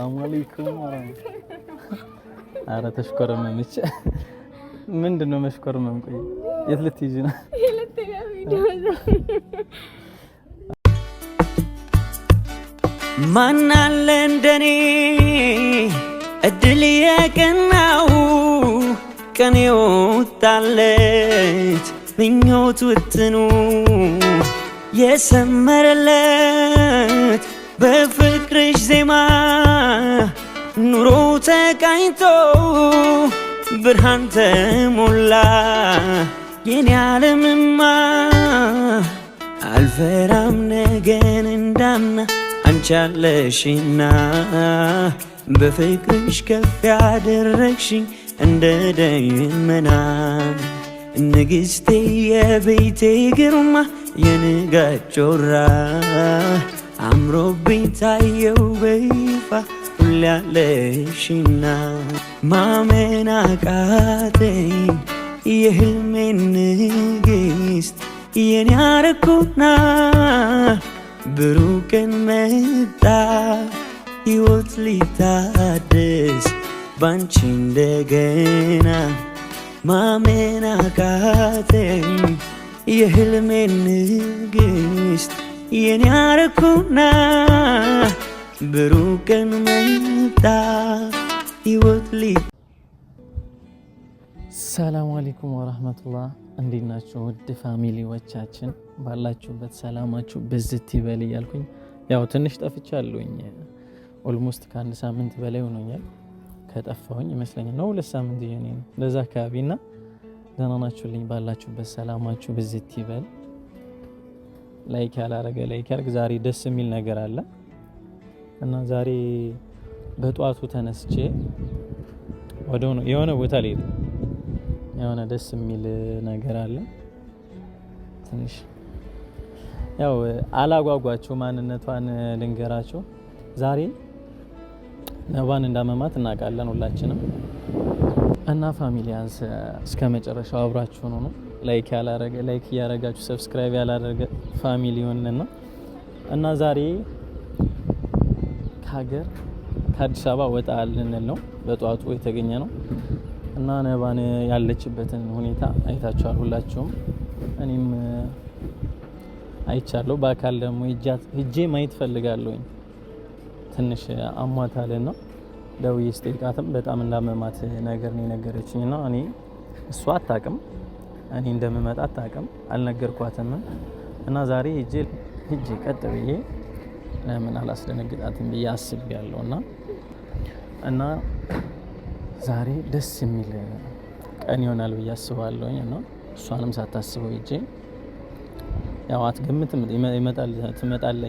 ሰላም አለይኩም። ኧረ ተሽኮረመመች። ምንድን ነው መሽኮርመም? ቆይ የት ልትይዢ ነው? ማን አለ እንደኔ እድል የቀናው ቀን የወጣለት ምኞት ውጥኑ የሰመረለት በፍቅርሽ ዜማ ኑሮ ተቃኝቶ ብርሃን ተሞላ የኔ ዓለምማ አልፈራም ነገን እንዳምና አንቺ አለሽና በፍቅርሽ ከፍ ያደረግሽኝ እንደ ደመና ንግስቴ የቤቴ ግርማ የንጋት ጮራ አምሮብኝ ታየው በይፋ ሁሌ አለሽና ማመን አቃተኝ የህልሜን ንግስት የኔ አረኩና ብሩህ ቀን መጣ ሕይወት ሊታደስ ባንቺ እንደገና ማመን አቃተኝ የህልሜን ንግስት የኔ አረኩና ብሩህ ቀን መጣ ሕይወት ሊ ሰላም አለይኩም ወራህመቱላህ። እንዴት ናችሁ ውድ family ዎቻችን? ባላችሁበት ሰላማችሁ ብዝት ይበል እያልኩኝ ያው ትንሽ ጠፍቻለሁኝ። Almost ከአንድ ሳምንት በላይ ሆኖኛል ከጠፋሁኝ ይመስለኛል። ነው 2 ሳምንት እየሆነ ነው ለዛ አካባቢ እና ደህና ናችሁልኝ? ባላችሁበት ሰላማችሁ ብዝት ይበል። Like ያላረገ like ያርግ። ዛሬ ደስ የሚል ነገር አለ እና ዛሬ በጧቱ ተነስቼ ወደ የሆነ ቦታ ልሄድ የሆነ ደስ የሚል ነገር አለ። ትንሽ ያው አላጓጓቸው ማንነቷን ልንገራቸው። ዛሬ ነባን እንዳመማት እናውቃለን ሁላችንም። እና ፋሚሊያንስ እስከ መጨረሻው አብራችሁ ነው ነው like ያላረገ like እያረጋችሁ subscribe ያላረገ family ሆነና እና ዛሬ ከሀገር ከአዲስ አበባ ወጣ ልንል ነው። በጠዋቱ የተገኘ ነው እና ነባን ያለችበትን ሁኔታ አይታችኋል ሁላችሁም። እኔም አይቻለሁ። በአካል ደግሞ ሂጄ ማየት ፈልጋለሁኝ። ትንሽ አሟታልና ደውዬ ስጠይቃትም በጣም እንዳመማት ነገር ነው የነገረችኝ። እና እኔ እሷ አታውቅም፣ እኔ እንደምመጣ አታውቅም፣ አልነገርኳትም። እና ዛሬ ሂጄ ሂጄ ቀጥ ብዬ ለምን አላስደነግጣትም ብዬ አስቤያለሁ። እና ዛሬ ደስ የሚል ቀን ይሆናል ብዬ አስባለሁኝ። እና እሷንም ሳታስበው ሂጄ ያው አትገምትም፣ ይመጣል ትመጣል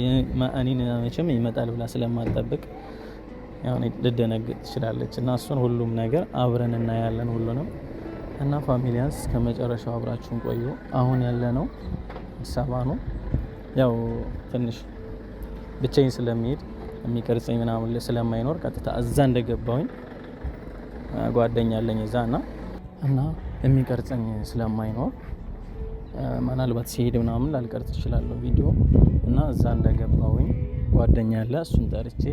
እኔን መቼም ይመጣል ብላ ስለማትጠብቅ ያው ልደነግጥ ትችላለች። እና እሱን ሁሉም ነገር አብረን እናያለን ሁሉንም። እና ፋሚሊያንስ ከመጨረሻው አብራችሁን ቆዩ። አሁን ያለ ነው አዲስ አበባ ነው። ያው ትንሽ ብቻዬን ስለሚሄድ የሚቀርጸኝ ምናምን ስለማይኖር ቀጥታ እዛ እንደገባሁኝ ጓደኛ አለኝ እዛ እና የሚቀርጸኝ ስለማይኖር ምናልባት ሲሄድ ምናምን ላልቀርጽ እችላለሁ ቪዲዮ። እና እዛ እንደገባሁኝ ጓደኛ አለ፣ እሱን ጠርቼ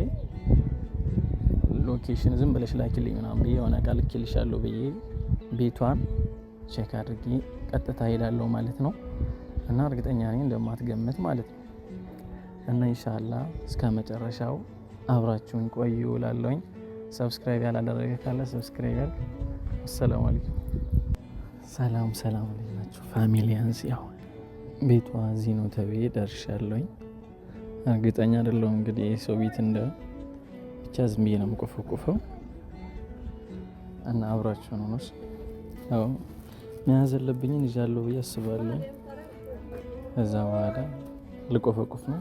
location ዝም ብለሽ ላኪልኝ ምናምን ብዬ የሆነ እቃ ልኬልሻለሁ ብዬ ቤቷን check አድርጌ ቀጥታ ሄዳለሁ ማለት ነው። እና እርግጠኛ ነኝ እንደማትገምት ማለት ነው። እና ኢንሻአላህ እስከ መጨረሻው አብራችሁን ቆዩ እላለሁኝ። Subscribe ያላደረገ ካለ subscribe ያድርግ። አሰላሙ አለይኩም። ሰላም ሰላም፣ እንዴት ናችሁ ፋሚሊያንስ? ያው ቤቷ እዚህ ነው ተብዬ ደርሻለሁኝ። እርግጠኛ አይደለሁም እንግዲህ የሰው ቤት እንደ ብቻ ዝም ብዬ ነው የምቆፈቁፈው እና አብራችሁ ነው ነው ያው መያዝ ያለብኝን ይዣለሁ ብዬ አስባለሁ። ከዛ በኋላ ልቆፈቁፍ ነው።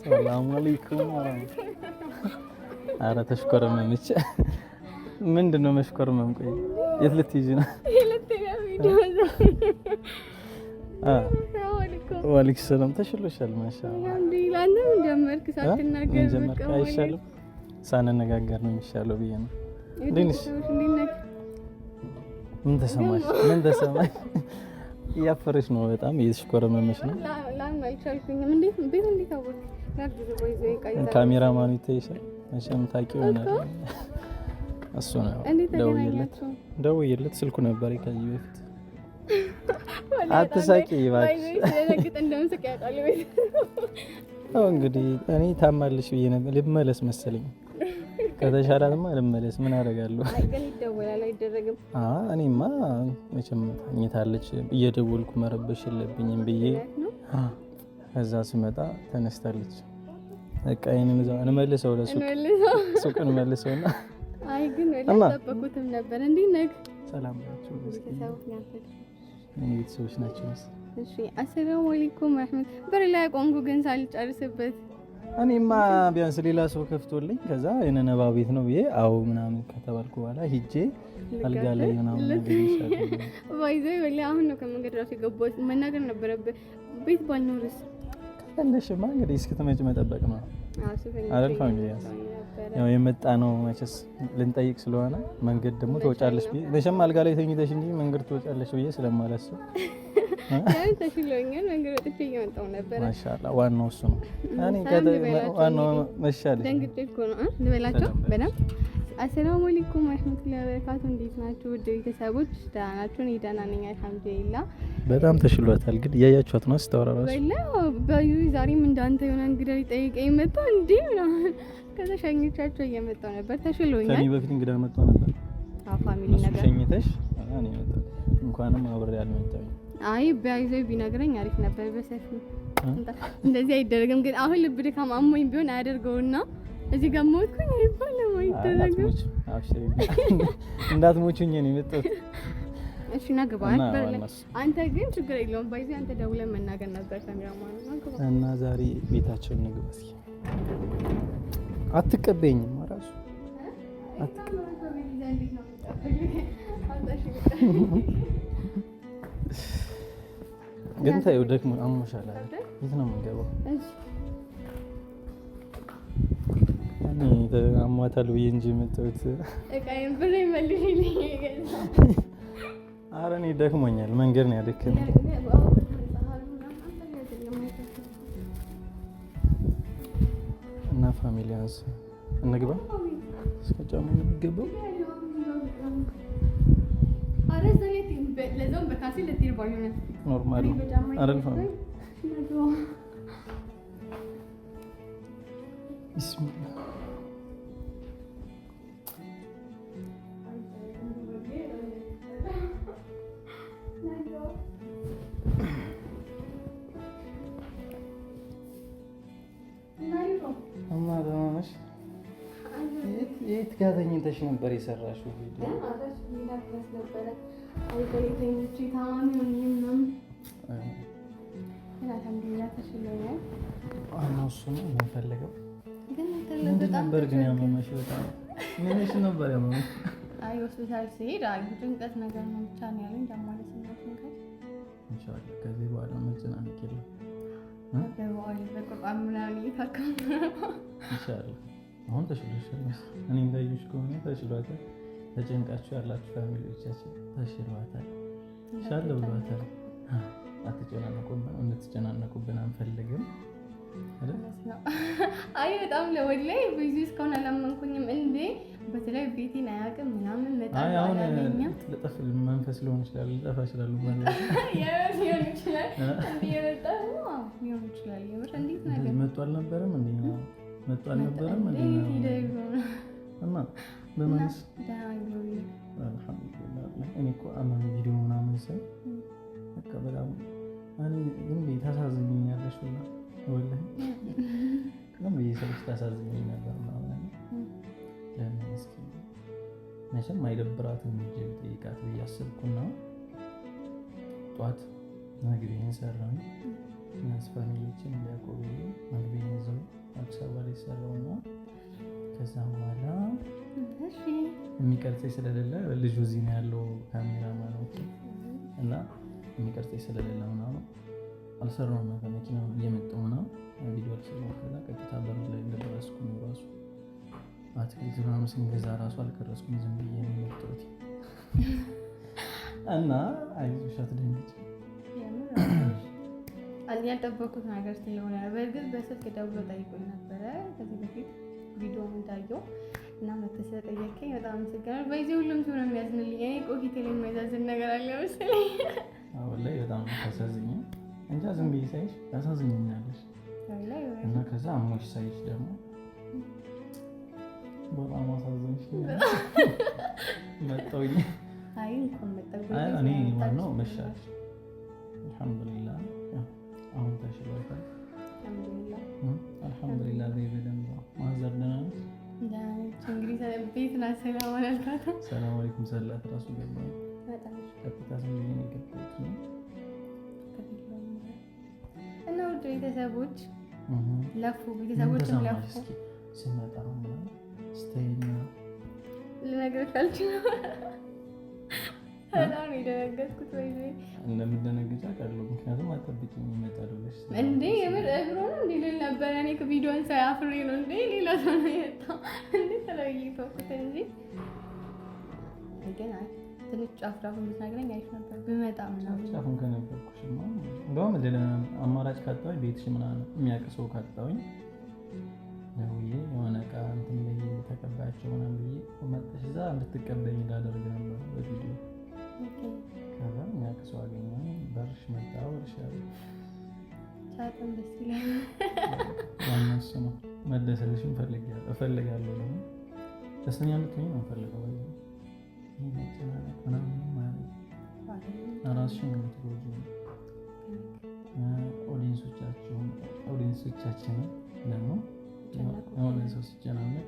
ሰላም አለይኩም። ኧረ ተሽኮረመመች። ምንድን ነው መሽኮርመም? ቆይ የት ልትይዢ ነው? አለይኩም። ወአለይኩም ሰላም። ተሽሎሻል? ማሻአላህ። አልሐምዱሊላህ። አንተ ምን ጀመርክ ሳትናገር? ምን ጀመርክ? አይሻልም? ሳንነጋገር ነው የሚሻለው ብዬ ነው። እንዴት ነሽ? ምን ተሰማሽ? ምን ተሰማሽ? እያፈረሽ ነው፣ በጣም እየተሽኮረመመሽ ነው። ካሜራማኑ ይታይሻል። መቼም ታውቂው ይሆናል። እሱ ነው። ደውዬለት ስልኩ ነበር ከዚህ በፊት። አትሳቂ እባክሽ። እንግዲህ እኔ ታማለሽ ብዬ ነበር። ልመለስ መሰለኝ። ከተሻላትማ ልመለስ። ምን አደርጋለሁ? እኔማ መቼም ተኝታለች፣ እየደወልኩ መረበሽ የለብኝም ብዬ ከዛ ስመጣ ተነስታለች። በቃ ይሄንን እዛው እንመልሰው፣ ለሱቅ ሱቅ እንመልሰውና። አይ ግን አልጠበኩትም ነበር። እንዴት ነህ? ሰላም ናቸው ቤተሰቦች ናቸው። እሺ አሰላሙ አለይኩም ወራህመት በር ላይ ቆንኩ ግን ሳልጨርስበት። እኔማ ቢያንስ ሌላ ሰው ከፍቶልኝ ከዛ የነነባ ቤት ነው ብዬ አዎ ምናምን ከተባልኩ በኋላ ሂጄ አልጋ ላይ ምናምን ባይዘ ወላ አሁን ነው ከመንገድ ራሱ የገባሁት። መናገር ነበረብህ። ቤት ባልኖርስ? ካለሽማ እንግዲህ እስክትመጪ መጠበቅ ነው አይደል? Family ያው የመጣ ነው መቼስ ልንጠይቅ ስለሆነ መንገድ ደግሞ ትወጫለሽ ብዬ መቼም አልጋ ላይ ተኝተሽ እንጂ መንገድ ትወጫለሽ ብዬ ስለማላስብ ተሽሎኛል። መንገድ ወጥቼ እየመጣሁ ነበረ። ማሻአላህ ዋናው እሱ ነው። እኔ ዋናው መሻለሽ ደንግጬ እኮ ነው። ልበላቸው በደምብ። አሰላሙ አለይኩም ወራህመቱላሂ ወበረካቱ። እንዴት ናችሁ ውድ ቤተሰቦች? ደህና ናችሁ? እኔ ደህና ነኝ አልሐምዱሊላህ። በጣም ተሽሏታል። ግን እያያችኋት ነው ስታወራ እራሱ ወላሂ በዩ ዛሬም እንዳንተ የሆነ እንግዳ ሊጠይቀኝ መጣ እንዴ ምናምን። ከዛ ሸኝቻቸው እየመጣሁ ነበር። ተሽሎኛል። ከእኔ በፊት እንግዳ መጥቶ ነበር። አዎ family ነገር ሸኝተሽ እኔ መጣሁ። እንኳንም አብሬ አልመጣሁም። አይ ቢያይዘው ቢነግረኝ አሪፍ ነበር። በሰፊው እንደዚህ አይደረግም። ግን አሁን ልብ ድካም አሞኝ ቢሆን አያደርገውና እዚህ ጋር ሞትኩኝ አይባልም፣ አይደረግም። እንዳትሞቹኝ ነው የመጣሁት። እሺ ና ግባ። አንተ ግን ችግር የለውም። ባይዘ አንተ ደውለን መናገር ነበር ካሜራማኑ እና ዛሬ ቤታቸውን እንግባ እስኪ። አትቀበይኝም እራሱ ግን ታዩ ደግሞ አሞሻል አይደል? የት ነው የምንገባው? እኔ አሟታል ብዬ እንጂ የመጣሁት ኧረ እኔ ደክሞኛል። መንገድ ነው ያደከመኝ። እና ፋሚሊያንስ እንግባ። እስከ ጫማ ነው የሚገባው። Normal ነው አይደል? Family ቢስሚላህ እና ደህና ነሽ? የት ጋር ተኝተሽ ነበር የሰራሽው ቪዲዮ? እሱ ነው የምንፈልገው። ምንድን ነበር ግን ያመመሽ? በጣም ምንሽ ነበር ያመመሽ? አይ ሆስፒታል ስሄድ ጭንቀት ነገር ነው ብቻ ነው ያለኝ። ኢንሻአላህ ከዚህ በኋላ መጨናነቅ የለም። በቁርአን ምናምን እየታከምኩ ነው። ኢንሻአላህ አሁን ተሽሎሻል። እኔ እንዳየሁሽ ከሆነ ተሽሏታል። ተጨንቃችሁ ያላችሁ family ዎቻችን ተሽሏታል፣ ሻል ብሏታል። አትጨናነቁብን፣ እንድትጨናነቁብን አንፈልግም። አይ በጣም ለወላሂ ብዙ እስካሁን አላመንኩኝም። እንዴ በተለይ ቤቴን አያውቅም ምናምን መጣ። አይ አሁን ልጠፍ መንፈስ ሊሆን ይችላል፣ ልጠፋ ይችላል፣ ሊሆን ይችላል፣ እንዴ የመጣ ሊሆን ይችላል። የምር እንዴት ነገር መጥቶ አልነበረም እንዴ? መጥቶ አልነበረም እንዴ? እና በማንስ አልሐምዱሊላህ። እኔ እኮ አማን ቪዲዮ ምናምን ሳይ በቃ በጣም እኔ ዝም ብዬ ታሳዝኛለሽ ሁላ ወላሂ ዝም ብዬ ሰዎች ታሳዝኘኝ ነበር ምናምን። ለምን እስኪ መቼም አይደብራትም ሂጅ ብጠይቃት ብዬ አሰብኩና ጠዋት ምግቤን ሰራሁኝ። ቢያንስ family ዎችን እንዲያውቁ ብዬ ምግቤን ይዘው አዲስ አበባ ላይ ሰራውና ከዛ በኋላ የሚቀርጸኝ ስለሌለ ልጁ እዚህ ነው ያለው ካሜራማኖች እና የሚቀርጸኝ ስለሌለ ምናምን አልሰራሁም። ከመኪና እየመጣሁ ምናምን ቪዲዮ አልሰራሁም። ከዛ ቀጥታ በር ላይ እንደደረስኩ ነው ራሱ አትክልት ምናምን ስንገዛ ራሱ አልቀረስኩም። ዝም ብዬ ነው የመጣሁት እና አይዞሽ አትደንግጪ። ያልጠበኩት ነገር ስለሆነ በእርግጥ በስልክ ደውሎ ጠይቆኝ ነበረ ከዚህ በፊት ቪዲዮ እንዳየው እና መተህ ስለጠየቀኝ በጣም አመሰግናለሁ። በዚህ ሁሉም ሰው ነው የሚያዝንልኝ። እኔ እኮ ፊቴ ላይ የሚያዛዝን ነገር አለ መሰለኝ። አሁን ላይ በጣም ታሳዝኝ እንጃ ዝም ብዬ ሳይሽ ታሳዝኛለሽ እና ከዛ አሞሽ ሳይሽ ደግሞ በጣም አሳዘንሽ። መጣሁኝ። አይ እንኳን መጣሁ። እኔ ዋናው መሻልሽ አልሐምዱሊላህ። አሁን ተሽሎታል። አልሐምዱሊላህ። በደንብ ማዘር ደህና ነች። እንግዲህ ቤት ናት። ሰላም አላልኳትም። ሰላም አለይኩም ሰላት ራሱ ገባኝ። ቀጥታ ዝም ብዬ ነው የገባሁት እና ውድ ቤተሰቦች ለፉ፣ ቤተሰቦችም ለፉ። ስመጣ ስተኛ ልነግርሽ አልችልም። በጣም ነው የደነገጥኩት። ወይ እንደምደነግጭ አውቃለሁ። ምክንያቱም አጠብቂኝ ይመጣል ብለሽ እንዴ? የምር እግሮ ነው እንዴ ልል ነበረ። እኔ ቪዲዮን ሳይ አፍሬ ነው እንዴ ሌላ ሰው ነው የመጣው እንዴ ተለይ ተውኩት እንጂ ግን አይ ትንሽ ጫፍ ጫፉን ብትነግረኝ አሪፍ ነበር ብመጣ ምናምን። ጫፉን ከነገርኩሽማ እንደውም ሌላ አማራጭ ካጣሁኝ ቤትሽ ምናምን የሚያውቅ ሰው ካጣሁኝ ደውዬ የሆነ እቃ እንትን ብዬ ተቀባያቸው ምናምን ብዬ መጥተሽ እዛ እንድትቀበኝ ላደርግ ነበር በቪዲዮ። ከዛ የሚያውቅ ሰው አገኘሁ፣ በርሽ መጣሁ እልሻለሁ። በጣም ደስ ይላል። ዋናው እሱ ነው። መደሰትሽን እፈልጋለሁ። ደግሞ ደስተኛ እንድትሆኚ ነው የምፈልገው። ይሄ መጨናነቅ ምናምን ማለት ራስሽን ነው የምትጎጂው። audience ኦቻችንን ደግሞ የሆነ ሰው ሲጨናነቅ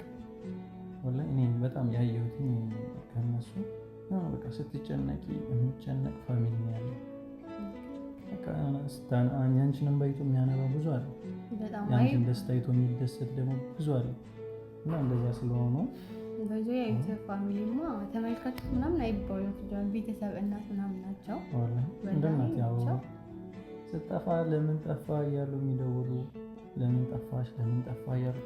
ወላሂ እኔ በጣም ያየሁትኝ ከእነሱ የሆነ በቃ ስትጨነቂ የሚጨነቅ family ነው ያለው። በቃ ያንቺንም ባይቶ የሚያነባ ብዙ አለ፣ ያንቺን ደስታ አይቶ የሚደሰት ደግሞ ብዙ አለ። እና እንደዛ ስለሆኑ ብዙ የዩቲዩብ family ማ ተመልካቾች ምናምን አይባሉም፣ ቤተሰብ እናት ምናምን ናቸው። እንደ እናት ያው ስጠፋ ለምን ጠፋ እያሉ የሚደውሉ ለምን ጠፋሽ ለምን ጠፋ እያሉ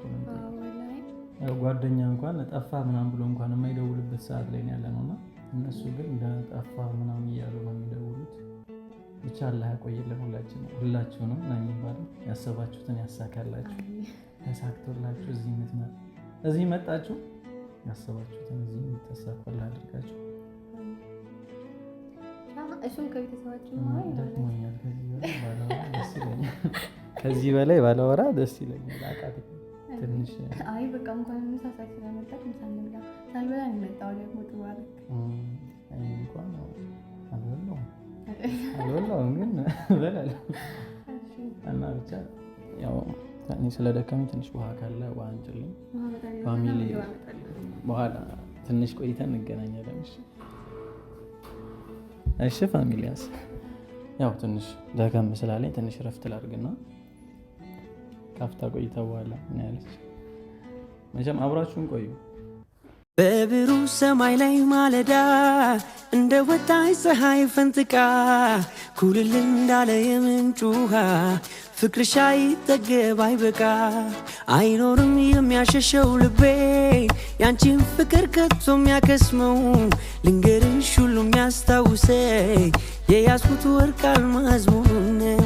ጓደኛ እንኳን ጠፋ ምናምን ብሎ እንኳን የማይደውልበት ሰዓት ላይ ያለ ነው እና እነሱ ግን እንደጠፋ ምናምን እያሉ ነው የሚደውሉት። ብቻ አላህ ያቆይልን ሁላችሁንም ነው የሚባለው። ያሰባችሁትን ያሳካላችሁ፣ ተሳክቶላችሁ እዚህ መጣችሁ ያሰባችሁትን እዚህ የምታሳኩላ አድርጋችሁ። እሱም ከቤተሰባችን ደክሞኛል። ከዚህ በላይ ባላወራ ደስ ይለኛል። አቃተኝ ትንሽ። አይ በቃ እንኳን ምሳ ሰዓት ስለመጣች ምሳ እንብላ። ሳልበላ ነው የመጣው ደግሞ ጥሩ አደረክ። እኔ እንኳን አልበላሁም ግን እበላለሁ። እና ብቻ ያው እኔ ስለደከመኝ ትንሽ ውሃ ካለ ውሃ አንጭልኝ family። በኋላ ትንሽ ቆይተን እንገናኛለን። እሺ families፣ ያው ትንሽ ደከም ስላለኝ ትንሽ ረፍት ላድርግና ካፍታ ቆይታ በኋላ ምን ያለች መቼም አብራችሁን ቆዩ። በብሩህ ሰማይ ላይ ማለዳ እንደ ወጣች ፀሐይ ፈንጥቃ ኩልል እንዳለ የምንጩ ውሃ ፍቅርሽ አይጠገብ አይበቃ አይኖርም የሚያሸሸው ልቤ ያንቺን ፍቅር ከቶ የሚያከስመው ልንገርሽ ሁሉ የሚያስታውሰ የያዝኩት ወርቅ አልማዝ መሆኑን ነው።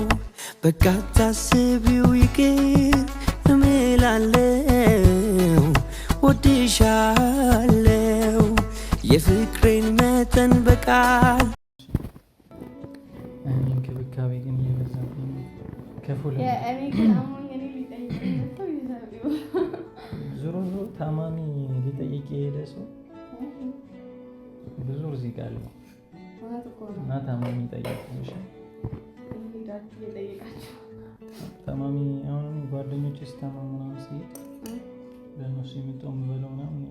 በቃ ታስቢው ይቅር እምላለው ወድሻለው የፍቅሬን መጠን በቃል እንክብካቤ ግን እየበዛብኝ ክፉ ዞሮ ዞሮ ታማሚ ሊጠይቅ የሄደ ሰው ብዙ ርዚቅ አለው እና ታማሚ ጠይቅ። ታማሚ አሁን ጓደኞቼ ሲታመሙ ምናምን ሲሄድ ለእነሱ የመጣው የምበላው ምናምን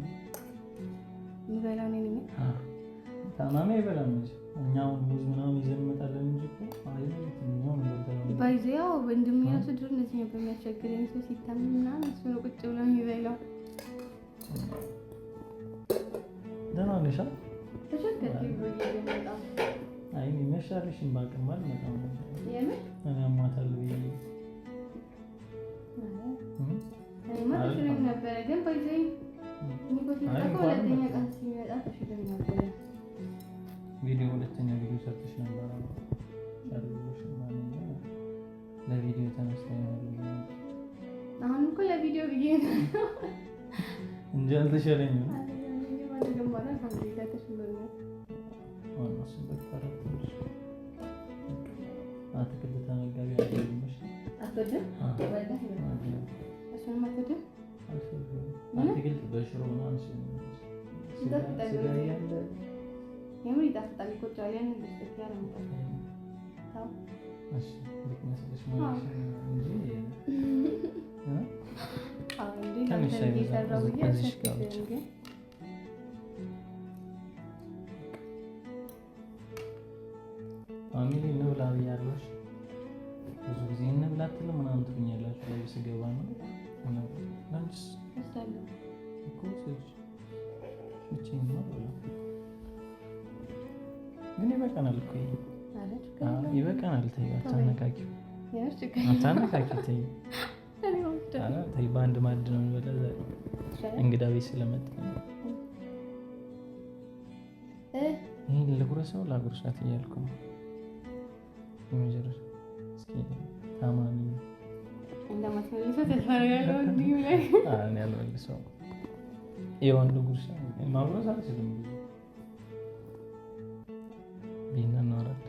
ታማሚ አይበላም እንጂ እኛ አሁን ሙዝ ምናምን ይዘን እንመጣለን እንጂ ባይዘ ያው ወንድሜ እራሱ ድሮ እንደዚህ ነበር የሚያስቸግረኝ። ሰው ሲታመም ምናምን እሱ ነው ቁጭ ብሎ የሚበላው። ደህና ነሽ? አይ መሸ አይሻልሽም? ባቅም አልመጣም ነበር። የምር እኔ አሟታል ብዬ እኔማ ተሽሎኝ ነበረ፣ ግን ባይዘኝ ሁለተኛ ቀን ሲመጣ ተሽሎኝ ነበረ። ቪዲዮ ሁለተኛ ቪዲዮ ሰርተሽ ነበረ። ለቪዲዮ ተነስታ ይሆናል። አሁን እኮ ለቪዲዮ ብዬ ነው እንጂ አልተሻለኝም። አትክልት ተመጋቢ አይደለም። አትክልት በሽሮ ምናምን ስጋ እያለ የምር ይጣፍጣል። ይቆጫል። ያንን ብስጥ ያለ እንጂ family እንብላ ብያለሁ። ብዙ ጊዜ እንብላ አትልም ምናምን ትሉኛላችሁ። ላይ ስገባ ነው ላንቺስ እኮ ብቻዬን ነው ግን ይበቃናል እኮ ይበቃናል። ተይው፣ አታነካኪው፣ አታነካኪው። ተይው፣ ተይ። በአንድ ማዕድ ነው የምንበላ ዛሬ እንግዳ ቤት ስለመጣ። ይህን ልጉረሰው ላጉርሳት እያልኩ ነው። የመጨረሻ እስኪ ታማሚ አልመልሰውም። የወንድ ጉርሻ ማጉረስ አልችልም ብዙ ቢና እናወራለን።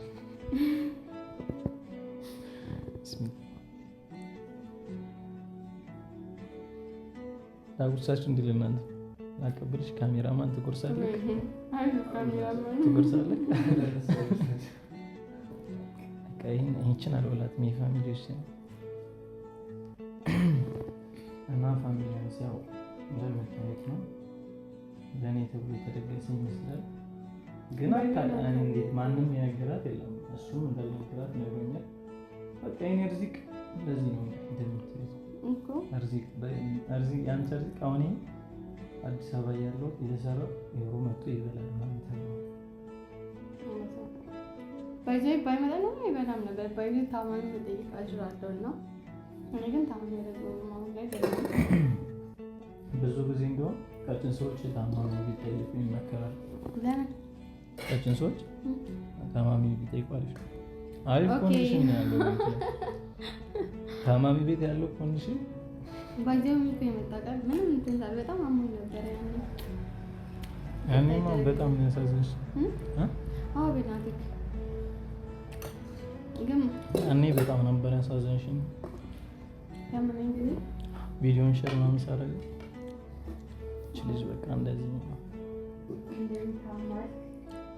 ላጉርሳችሁ እንዲህ ለእናንተ ላቀብልሽ። ካሜራማን ትጎርሳለህ? ትጎርሳለህ? ይህችን አልበላትም። የ family ዎች እና family ያው እንደምታዩት ነው። ለእኔ ተብሎ የተደገሰ ይመስላል፣ ግን እንዴት ማንም የነገራት የለም። እሱም እንዳልነገራት ነግሮኛል። በቃ የኔ ርዚቅ እንደዚህ ነው እንደምታዩት የአንተ ርዚቅ አሁን አዲስ አበባ ያለው የተሰራው ዩሮ መጥቶ ይበላል ምናምን ተብሎ ባይዘይ ባይመጣ ነው ይበላም ነበር። ባይዘይ ታማሚ መጠየቅ አጅራለሁ እና እኔ ግን ታማሚ አይደለሁም አሁን ላይ። ብዙ ጊዜ እንዲሆን ቀጭን ሰዎች ታማሚ ቢጠይቁ ይመከራል። ለምን ቀጭን ሰዎች ታማሚ ቢጠይቁ አሪፍ ነው። አሪፍ condition ነው ያለው ቤት ታማሚ ቤት ያለው condition ባይዘው እኮ የመጣ ቀን ምንም እንትን ሳል በጣም አሞኝ ነበር ያኔ። ያኔማ በጣም ነው ያሳዝንሽ። አዎ በእናትህ ግን እኔ በጣም ነበር ያሳዘንሽኝ። ያመመኝ ጊዜ ቪዲዮን share ምናምን ሳደርግ እች ልጅ በቃ እንደዚህ ነው።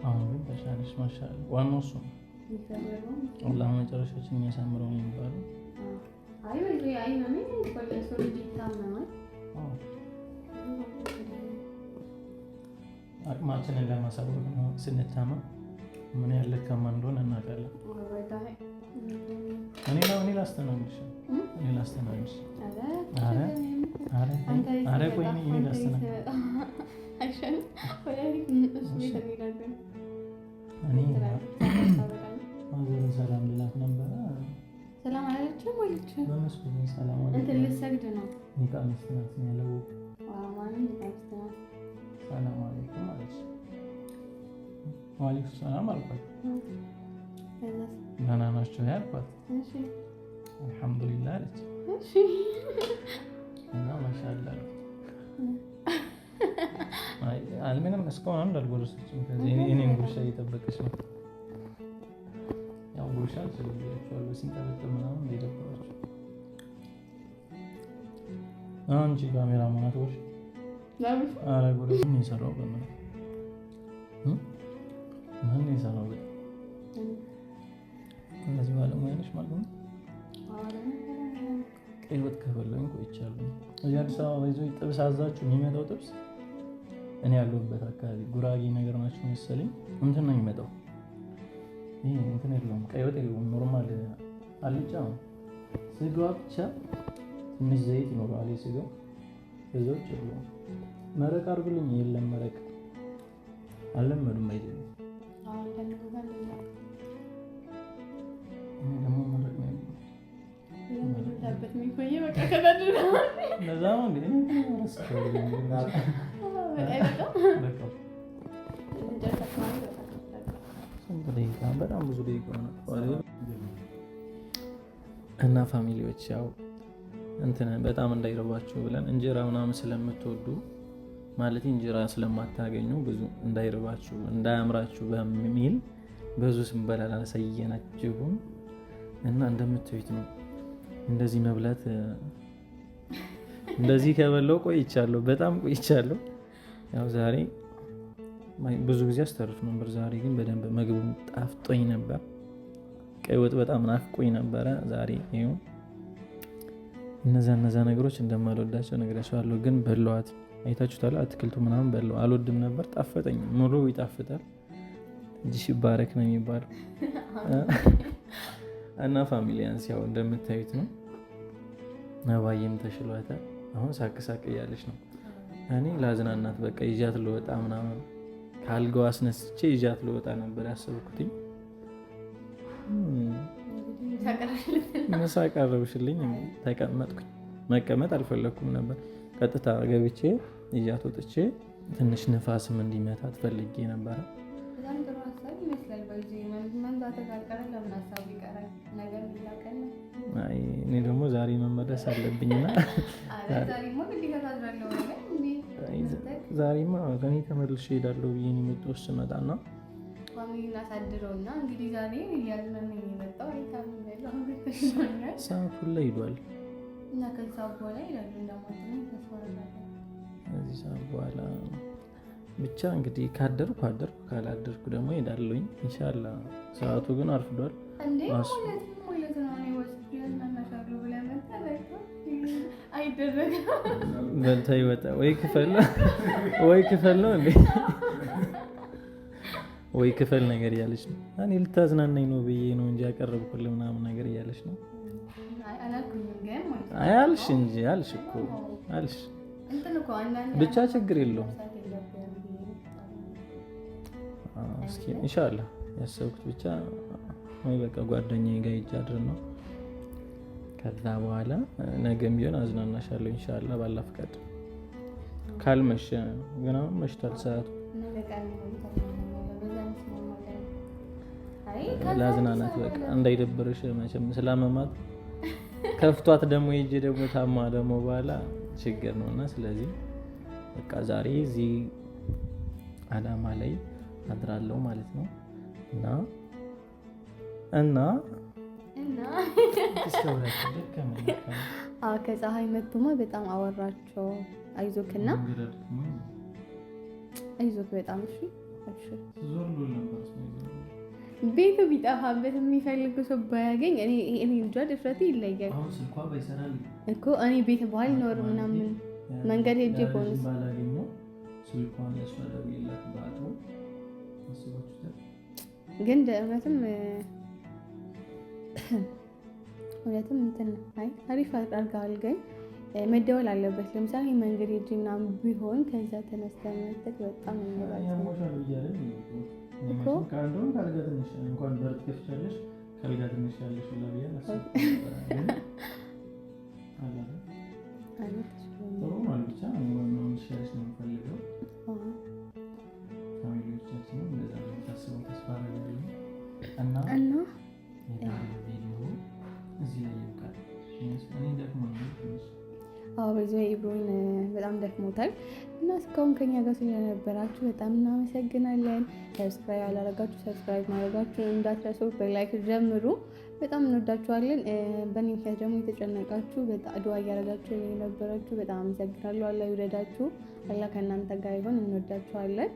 አሁን ግን ተሻለሽ፣ ማሻአላ። ዋናው እሱ ነው። አላህ መጨረሻችን የሚያሳምረው ነው የሚባለው። አይ ወይ አይ ማመኝ እኮ የሰው ልጅ ይታመማል። አቅማችንን ለማሳወቅ ነው ስንታመም ምን ያህል ደካማ እንደሆነ እናውቃለን። እኔ ላስተናግድሽ፣ እኔ ላስተናግድሽ። ኧረ ቆይ እኔ ላስተናግድሽ። እኔ ማዘርን ሰላም ልላት ነበረ። ሰላም አላለችም አለችም። በመስኮት ሰላም እንትን ልትሰግድ ነው። ኒቃ ሚስት ናት ያለው ማንም ኒቃ ሚስት ናት። ሰላም አለይኩም አለች። ዋሌኩም ሰላም አልኳት። ደህና ናቸው ያልኳት። አልሐምዱሊላህ አለች። እና ማሻአላ ምንም እስካሁን አንድ አልጎረሰችም። ከዚህ እኔን ጉርሻ እየጠበቀች ነው። ያው ጉርሻ አልችልም ብያቸዋለሁ። ሲንጠበጠብ ምናምን እንዳይደብራቸው። አንቺ ካሜራማን አትጎርሽ። ኧረ ጉርሽ ምን የሰራው በእናትህ ማን የሰራው? እነዚህ ባለሙያ ነሽ ማለት ነው። ቀይ ወጥ ከበላሁኝ ቆይቻለሁ። እዚህ አዲስ አበባ ይዞ ጥብስ አዛችሁ የሚመጣው ጥብስ እኔ ያለሁበት አካባቢ ጉራጌ ነገር ናቸው መሰለኝ እንትን ነው የሚመጣው። ይሄ እንትን የለውም፣ ቀይ ወጥ የለውም። normal አልጫ ነው። ስጋዋ ብቻ ትንሽ ዘይት ይኖረዋል የስጋው፣ ከዛ ውጭ የለውም። መረቅ አድርጉልኝ፣ የለም መረቅ አልለመዱም። አይደለም እንደዛ ነው እንዴ? በጣም ብዙ ደቂቃ ነው። እና family ዎች ያው እንትን በጣም እንዳይረባችሁ ብለን እንጀራ ምናምን ስለምትወዱ ማለት እንጀራ ስለማታገኙ ብዙ እንዳይርባችሁ እንዳያምራችሁ በሚል ብዙ ስንበላ አላሳየናችሁም። እና እንደምትዩት ነው። እንደዚህ መብላት እንደዚህ ከበላው ቆይቻለሁ፣ በጣም ቆይቻለሁ። ያው ዛሬ ብዙ ጊዜ አስተርፍ ነበር። ዛሬ ግን በደንብ ምግቡ ጣፍጦኝ ነበር። ቀይ ወጥ በጣም ናፍቆኝ ነበረ ዛሬ። ይኸው እነዛ ነገሮች እንደማልወዳቸው ነግሬያቸዋለሁ፣ ግን በለዋት። አይታችሁታል። አትክልቱ ምናምን በለው አልወድም ነበር፣ ጣፈጠኝ። ሙሉ ይጣፍጣል። እጅሽ ይባረክ ነው የሚባለው። እና ፋሚሊያንስ ያው እንደምታዩት ነው። ነባዬም ተሽሏታል። አሁን ሳቅ ሳቅ እያለች ነው። እኔ ላዝናናት በቃ ይዣት ልወጣ ምናምን ከአልጋው አስነስቼ ይዣት ልወጣ ነበር ያሰብኩትኝ። ምሳ ቀረብሽልኝ፣ ተቀመጥኩኝ። መቀመጥ አልፈለግኩም ነበር። ቀጥታ ገብቼ ይዣት ወጥቼ ትንሽ ንፋስም እንዲመታት ፈልጌ ነበረ። በጣም ጥሩ ሀሳብ ይመስላል። እኔ ደግሞ ዛሬ መመለስ አለብኝና ዛሬማ እኔ ተመልሼ እሄዳለሁ ብዬ ነው የመጣሁት። ስመጣና ሰዓቱን ላይ ሄዷል። ከዚህ ሰዓት በኋላ ብቻ እንግዲህ ካደርኩ አደርኩ፣ ካላደርኩ ደግሞ እሄዳለሁኝ ኢንሻላህ። ሰዓቱ ግን አርፍዷል። በልታ ይወጣ ወይ ክፈል ወይ ክፈል ነው እንዴ? ወይ ክፈል ነገር እያለች ነው። እኔ ልታዝናናኝ ነው ብዬ ነው እንጂ ያቀረብኩልህ ምናምን ነገር እያለች ነው። አይ አልሽ እንጂ አልሽ እኮ አልሽ። ብቻ ችግር የለውም። እስኪ ኢንሻአላህ ያሰብኩት ብቻ ወይ በቃ ጓደኛዬ ጋር ሂጅ አድር ነው። ከዛ በኋላ ነገም ቢሆን አዝናናሻለሁ ኢንሻአላህ ባላ ፍቃድ። ካልመሸ ገና መሽቷል ሰዓቱ። ላዝናናት በቃ እንዳይደብርሽ መቼም ስላመማት ከፍቷት ደግሞ ሂጅ ደግሞ ታማ ደግሞ በኋላ ችግር ነው እና ስለዚህ በቃ ዛሬ እዚህ አዳማ ላይ አድራለሁ ማለት ነው እና እና ከፀሐይ መቶማ በጣም አወራቸው። አይዞክና አይዞክ በጣም እሺ፣ ቤቱ ቢጠፋበት የሚፈልግ ሰው ባያገኝ እኔ እንጃ ድፍረቴ ይለያል እኮ። እኔ ቤት ባልኖር ምናምን መንገድ ሄጄ ከሆነስ ግን እውነትም እውነትም እንትን አይ አሪፍ አድርገሃል፣ ግን መደወል አለበት። ለምሳሌ መንገድ ሄጄ ምናምን ቢሆን ከዛ ተነስተህ መተህ በጣም እኮ እንኳን በር ትከፍቻለሽ ከአልጋ ትነሻለሽ ሁላ ብዬ ጥሩ ነው። ብቻ እንዲሻለሽ ነው የምፈልገው። family ዎቻችንም እንደዛ ነው የምታስበው ተስፋ አደርጋለሁ እና ቪዲዮ እዚህ ላይ ይብቃል። እኔ ደክሞኛል ትንሽ። አዎ በዚህ ኢብሮን በጣም ደክሞታል እና እስካሁን ከኛ ጋር ስለነበራችሁ በጣም እናመሰግናለን። subscribe ያላረጋችሁ subscribe ማድረጋችሁ እንዳትረሱ፣ በ like ጀምሩ። በጣም እንወዳችኋለን። በእኔ ምክንያት ደግሞ የተጨነቃችሁ ዱዓ እያረጋችሁ የነበራችሁ በጣም አመሰግናለሁ። አላህ ይውደዳችሁ። አላህ ከእናንተ ጋር ይሆን። እንወዳችኋለን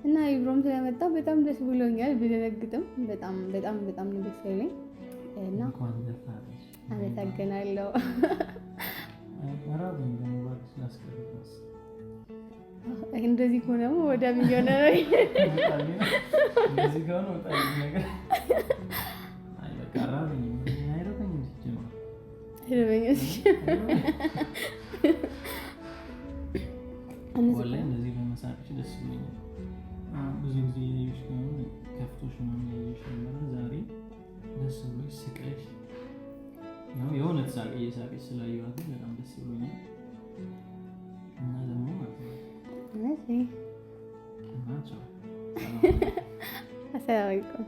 እና ኢብሮም ስለመጣ በጣም ደስ ብሎኛል። ብደነግጥም በጣም በጣም በጣም ነው ደስ ያለኝ እና አመሰግናለሁ። እንደዚህ ከሆነ ደግሞ ወዳም እየሆነ ነው። እንደዚህ በመሳቅሽ ደስ ብሎኛል። ብዙ ጊዜ ያየሁሽ ከሆነ ከፍቶሽ ምናምን ያየሁሽ ነበረ። ዛሬ ደስ ብሎሽ ስቀሽ የእውነት ሳቅ እየሳቀች ስላየኋት በጣም ደስ ብሎኛል። እና ደግሞ ማለት ነው እሺ፣ እና ቻው። አሰላሙ አለይኩም።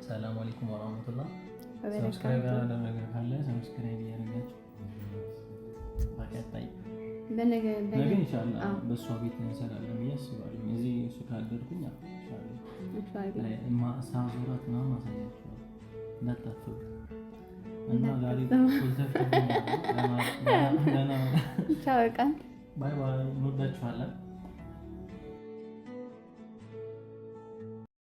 ሰላም አለይኩም ወራህመቱላህ። Subscribe ያላደረገ ካለ subscribe እያደረጋችሁ በቀጣይ በነገ ነገ ኢንሻአላህ በእሷ ቤት እንሰራለን ብዬ አስባለሁ። እዚህ እሱ ካደርኩኝ ኢንሻአላህ ሳዞራት ምናምን አሳያችኋለሁ። እንዳታስቡ እና ዛሬ ቻው፣ በቃ Bye bye። እንወዳችኋለን።